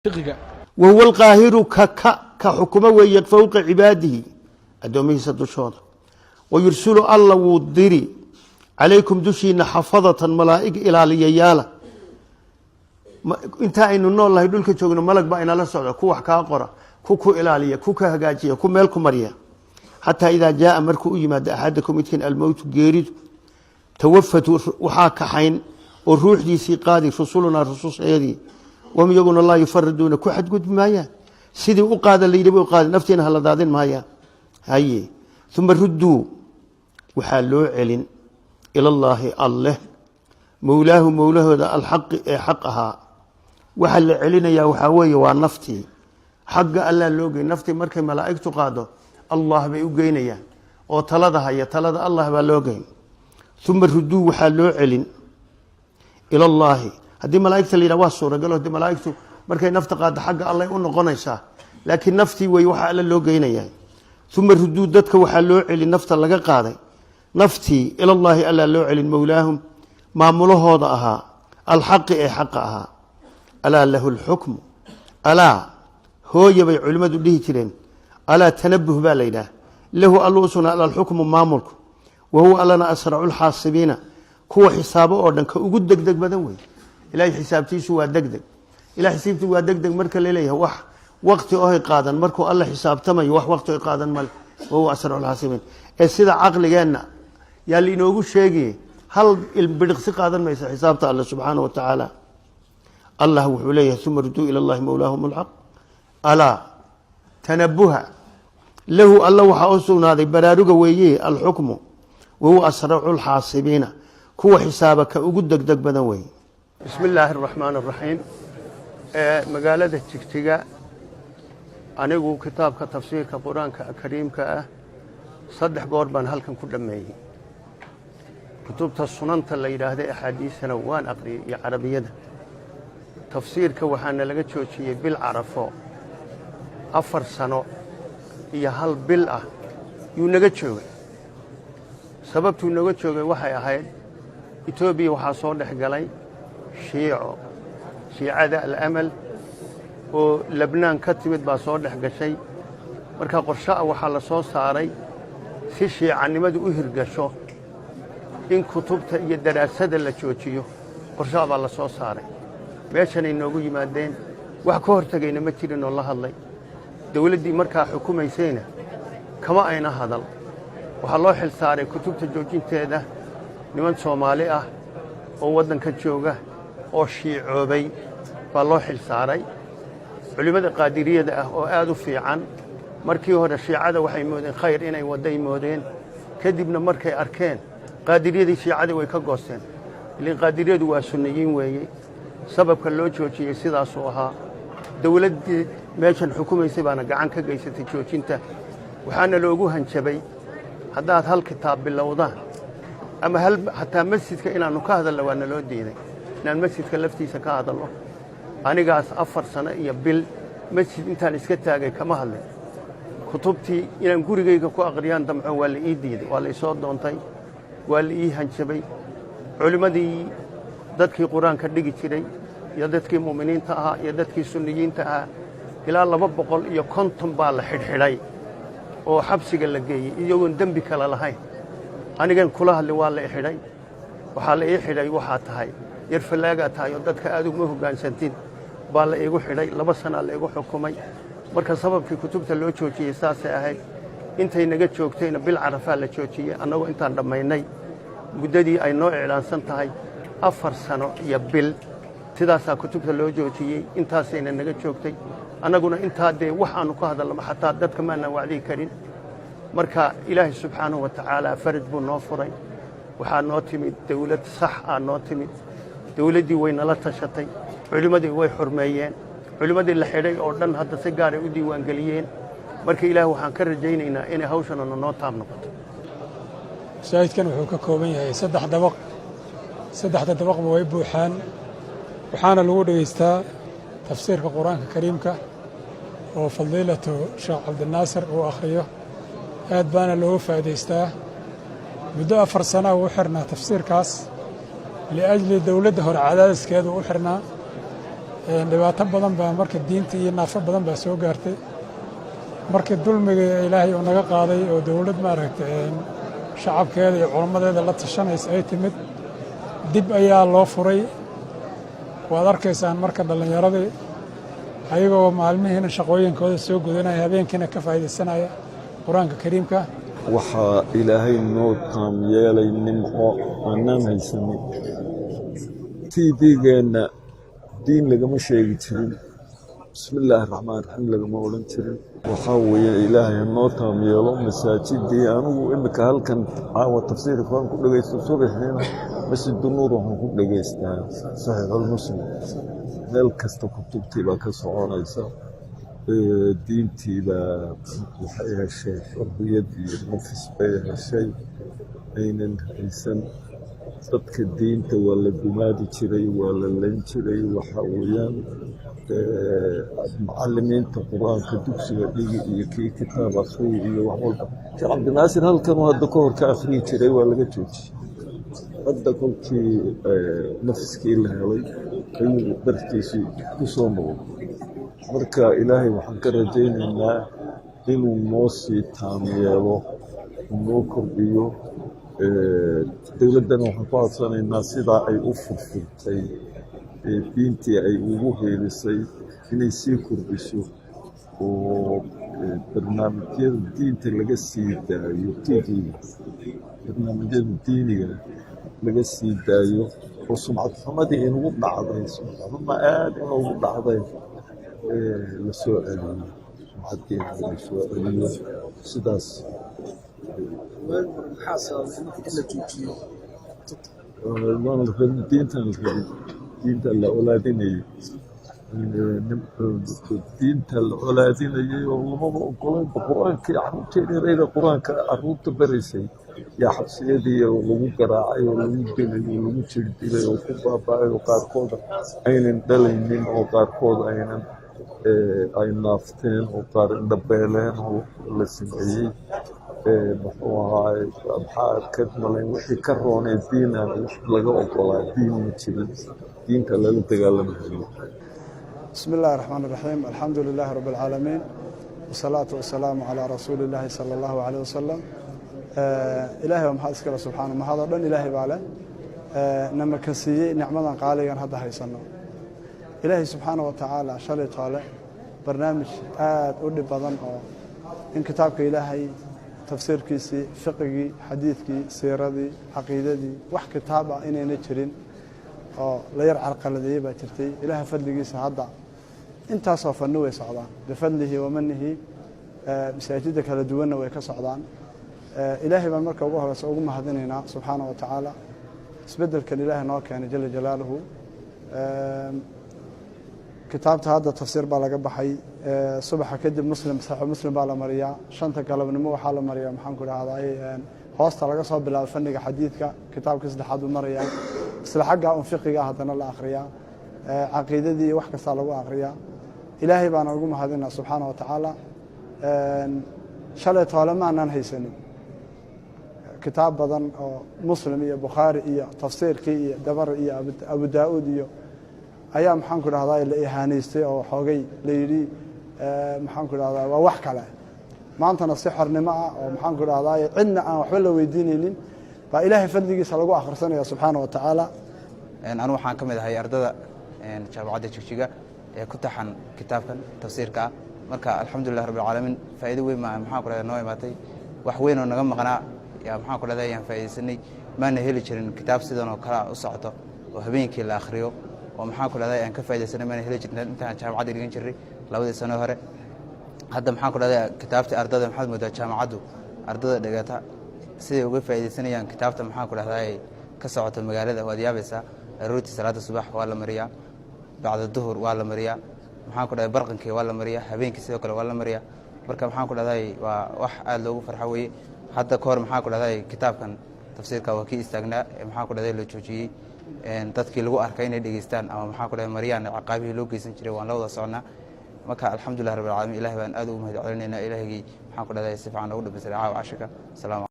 Fiqiga. Wahuwa alqaahiru, ka xukumo weeye, fowqa cibaadihi, addoomihiisa dushooda. Wayursilu, alla wuu diri, calaykum, dushiina, xafadatan, malaa'ig ilaaliyayaala. Inta aynu nool nahay, dhulka joogno, malag baa inala socda, ku wax kaa qora, ku ilaaliya, ku ka hagaajiya, ku meel ku mariya. Xataa idaa jaaa, markuu u yimaado, axadakum, midkiin, almowtu, geeridu, tawafatu, waxaa kaxayn oo ruuxdiisii qaadi, rusulunaa, rusushayadii, wahum, iyaguna, laa yufariduuna, ku xadgudbi maayaan. Sidii u qaada layidhi bay u qaadi, naftiina hala daadin maayaan. Haye, uma rudduu, waxaa loo celin, ilallaahi, alleh, mowlaahu, mowlahooda, alxaqi, ee xaq ahaa. Waxaa la celinayaa waxaa weeye waa naftii. Xagga allaa loo gey naftii. Markay malaa'igtu qaado, Allah bay u geynayaan oo talada haya. Talada Allah baa loo geyn. Uma rudduu, waxaa loo celin, ilallaahi. Haddii malaa'igta la yidhah waa suuragalo. Haddii malaa'igtu markay nafta qaaddo xagga allay u noqonaysaa, laakiin naftii wey waxaa alla loo geynayaa. Uma rudduu, dadka waxaa loo celin, nafta laga qaaday naftii, ilallaahi, allaa loo celin, mowlaahum, maamulahooda ahaa, alxaqi, ee xaqa ahaa. Alaa lahu lxukmu. Alaa hooya bay culimmadu dhihi jireen. Alaa tanabuh baa la yidhaah. Lahu, allu u sugnaa, alxukmu, maamulku. Wahuwa, allana, asracu lxaasibiina, kuwa xisaabo oo dhan ka ugu degdeg badan wey. Ilahay xisaabtiisu waa degdeg. Ilahay xisaabtiisu waa degdeg marka laleeyahay, wax waqti ohay qaadan markuu alla xisaabtamayo, wax waqti oy qaadan male. Wahuwa asracu lxaasibiin ee sida caqligeenna yaa lainoogu sheegaye, hal ilbidhiqsi qaadan maysa xisaabta alle subxaana wa tacaala. Allah wuxuu leeyahay: uma ruduu ila allahi mowlaahum alxaq. Alaa tanabuha. Lahu, alla waxaa u sugnaaday, baraaruga weeye, alxukmu. Wahuwa asracu lxaasibiina, kuwa xisaaba ka ugu degdeg badan weeye. Bismi illaahi araxmaan araxiim. Magaalada Jigjiga anigu kitaabka tafsiirka Qur-aanka kariimka ah 3 goor baan halkan ku dhammeeyey. Kutubta sunanta la yidhaahda, axaadiisana waan aqriyey iyo carabiyada. Tafsiirka waxaana laga joojiyey bil Carafo. 4 sano iyo hal bil ah yuu naga joogay. Sababtuu naga joogay waxay ahayd, Etoobiya waxaa soo dhex galay Shiico, Shiicada Al-Amal oo Lebnaan ka timid baa soo dhex gashay. Marka qorshe ah waxaa la soo saaray, si shiicanimadu u hirgasho, in kutubta iyo daraasada la joojiyo. Qorshaha baa la soo saaray. Meeshanay noogu yimaadeen. Wax ka hortegayna ma jirin oo la hadlay. Dawladdii markaa xukumaysayna kama ayna hadal. Waxaa loo xil saaray kutubta joojinteeda niman Soomaali ah oo waddanka jooga oo shiicoobay baa loo xil saaray. Culimmada Qaadiriyada ah oo aad u fiican, markii hore Shiicada waxay moodeen khayr inay wadday moodeen. Kadibna markay arkeen Qaadiriyadii, Shiicadii way ka goosteen, ilin Qaadiriyadu waa Sunniyiin weeye. Sababka loo joojiyey sidaasuu ahaa. Dawladdii meeshan xukumaysay baana gacan ka geysatay joojinta. Waxaana loogu hanjabay, haddaad hal kitaab bilowdaan ama hal xataa masjidka inaannu ka hadalno waa naloo diiday, inaan masjidka laftiisa ka hadalno. Anigaas 4 sano iyo bil masjid intaan iska taagay kama hadlin. Kutubtii inaan gurigayga ku aqriyaan damco, waa la ii diiday, waa la isoo doontay, waa la ii hanjabay. Culimmadii, dadkii Qur-aanka dhigi jiray iyo dadkii mu'miniinta ahaa iyo dadkii Sunniyiinta ahaa, ilaa 250 baa la xidhxidhay oo xabsiga la geeyey, iyagoon dembi kale lahayn. Anigan kula hadli waa la i xidhay. Waxaa la ii xidhay, waxaa tahay yar fallaagaa tahay oo dadka aad uguma hoggaansantid baa la iigu xidhay. 2 sanaa la igu xukumay. Marka sababkii kutubta loo joojiyey saasay ahayd. Intay naga joogtayna bil Carafaa la joojiyey, annagoo intaan dhammaynay muddadii ay noo iclaansan tahay, 4 sano iyo bil. Sidaasaa kutubta loo joojiyey. Intaasayna naga joogtay. Annaguna intaa dee wax aanu ka hadalnamo, xataa dadka maanaan wacdihi karin. Marka Ilaahay subxaanahu wa tacaala faraj buu noo furay. Waxaa noo timid dawlad sax ah noo timid. Dawladdii way nala tashatay. Culimmadii way xurmeeyeen. Culimmadii la xidhay oo dhan hadda si gaaray u diiwaangeliyeen. Marka Ilaah waxaan ka rajaynaynaa inay hawshanana noo taab noqoto. Masaajidkan wuxuu ka kooban yahay saddex dabaq. Saddexda dabaqba way buuxaan. Waxaana lagu dhegaystaa tafsiirka Qur-aanka kariimka oo fadiilatu Sheekh Cabdinaasir uu akhriyo. Aad baana looga faa'iidaystaa. Muddo 4 sanaa uu xirnaa tafsiirkaas, liajli dowladda hore cadaadiskeedu u xirnaa. Dhibaato badan baa marka diinta iyo naafo badan baa soo gaartay. Markii dulmiga Ilaahay uu naga qaaday oo dowlad maaragtay shacabkeeda iyo culammadeeda la tashanaysa ay timid, dib ayaa loo furay. Waad arkaysaan marka dhallinyaradii ayagoo maalmihiina shaqooyinkooda soo gudanaya, habeenkiina ka faa'iidaysanaya Qur-aanka Kariimka. Waxaa Ilaahay noo taam yeelay nimco aanaan haysanin. TV-geenna diin lagama sheegi jirin, bismi illaahi raxmaan raxiim lagama odhan jirin. Waxaa weeye, Ilaahay hanoo taam yeelo masaajidii. Anigu imika halkan caawa tafsiirka waan ku dhegeysto, subaxiina Masjidu Nuur waxaan ku dhegeystaa Saxiixulmuslim. Meel kasta kutubtii baa ka soconaysa, diintii baa waxay heshay xorriyad iyo nafis bay heshay aynan haysan. Dadka diinta waa la gumaadi jiray, waa la layn jiray. Waxa weeyaan, macalimiinta Qur-aanka dugsiga dhigi iyo kii kitaab akhriyi iyo wax walba, Sheekh Cabdinaasir halkanuu hadda ka hor ka akhriyi jiray, waa laga joojiyey. Hadda kolkii nafiskii la helay ayuu dartiisii ku soo noqday. Marka Ilaahay waxaan ka rajaynaynaa inuu noo sii taam yeelo, noo kordhiyo. Dowladdana waxaan ku codsanaynaa sidaa ay u furfurtay diintii ay ugu heelisay inay sii kordhiso oo barnaamijyada diinta laga sii daayo TV-ga, barnaamijyada diiniga laga sii daayo, oo sumcad xumadii inagu dhacday, sumcad xuma aada inoogu dhacday, la soo celiyo, sumcaddeena la soo celiyo sidaas. Maxaa sababay marka in la joojiyo? Waana la rabin, diintan la rabin, diinta la colaadinayay, diinta la colaadinayay oo lamaba ogolaynba Qur-aankii. Carruurteeni yarayda Qur-aanka carruurta baraysay yaa xabsiyadii oo lagu garaacay oo lagu dilay oo lagu jir dilay oo ku baaba'ay, oo qaarkood aynan dhalaynin, oo qaarkood aynan ay naafteen, oo qaar indhabeeleen oo la sameeyey. Muxuu ahaay, maxaa ka malayn wixii ka roonee diinaan wax laga ogolaa? Diin ma jirin, diinta lala dagaalamayo. بسم الله الرحمن الرحيم، الحمد لله رب العالمين، والصلاة والسلام على رسول الله صلى الله عليه وسلم. Ilaahay waa maxad iskale subxaana, mahadoo dhan Ilaahay baa leh, nama ka siiyey nicmadan qaaligan hadda haysano. Ilaahay subxaana wa tacaala shalay toole barnaamij aad u dhib badan oo in kitaabka Ilaahay tafsiirkiisii, fiqigii, xadiidkii, siiradii, caqiidadii, wax kitaab ah inayna jirin oo la yar carqaladeeyey baa jirtay. Ilaahay fadligiisa hadda intaasoo fanni way socdaan, bifadlihi wamanihi, masaajidda kala duwanna way ka socdaan. Ilaahay baan marka ugu horeysa ugu mahadinaynaa subxaana wa tacaala isbeddelkan Ilaahay noo keenay jala jalaaluhu. Kitaabta hadda tafsiir baa laga baxay, subaxa kadib Muslim, Saxiix Muslim baa la mariyaa. 5ta galabnimo waxaa la mariyaa, maxaan ku dhahday, hoosta laga soo bilaabo fanniga xadiidka, kitaabka saddexaad buu marayaa. Isla xaggaa un fiqiga haddana la akhriyaa, caqiidadii iyo wax kastaa lagu akhriyaa. Ilaahay baana ugu mahadinaa subxaana wa tacaala. Shalay toole ma aanaan haysanin kitaab badan oo Muslim iyo Bukhaari iyo tafsiirkii iyo dabar iyo Abu Daa'uud iyo ayaa, maxaan ku dhahdaa, la ihaanaystay oo xoogay la yidhi, maxaan ku dhahdaa, waa wax kale. Maantana si xornimo ah oo, maxaan ku dhahdaa, cidna aan waxba la weydiinaynin baa Ilaahay fadligiisa lagu akhrisanaya subxaana wa tacaala. Anu waxaan ka mid ahay ardada Jaamacadda Jigjiga ee ku taxan kitaabkan tafsiirka ah. Marka alxamdulilah rabbi alcaalamiin, faa'iido weyn maa, maxaan ku dhahda, noo imaatay. Wax weyn oo naga maqnaa yaa, maxaan ku dhahda, ayaan faa'iidaysanay. Maana heli jirin kitaab sidan oo kale u socoto oo habeenkii la akhriyo oo, maxaan ku dhahday, aan ka faaidaysanay. Maana heli jirin intaan jaamacadda dhigan jirnay 2dii sano hore. Hadda, maxaan ku dhahday, kitaabtii ardada maxaad moodaa jaamacaddu ardada dhigata siday uga faaidaysanayaan kitaabta, maxaan ku dhahday, ka socota magaalada, waad yaabaysaa. Aroortii salaada subax waa la mariyaa, bacda duhur waa la mariyaa, maxaan ku dhahday, barqankii waa la mariyaa, habeenkii sidoo kale waa la mariyaa. Marka, maxaan ku dhahday, waa wax aada loogu farxo weeye. Hadda ka hor, maxaan ku dhahday, kitaabkan tafsiirka waa kii istaagnaa, maxaan ku dhahday, la joojiyey. Dadkii lagu arkay inay dhegeystaan ama, maxaan ku dhahday, mariyaan, ciqaabihii loo geysan jiray waan la wada socnaa. Marka alxamdulilah rabbi alcaalamiin, Ilahay baan aad ugu mahad celinaynaa, Ilaahigii, maxaan ku dhahday, si fiican noogu dhamaystiray caawa cashirka. Salaam.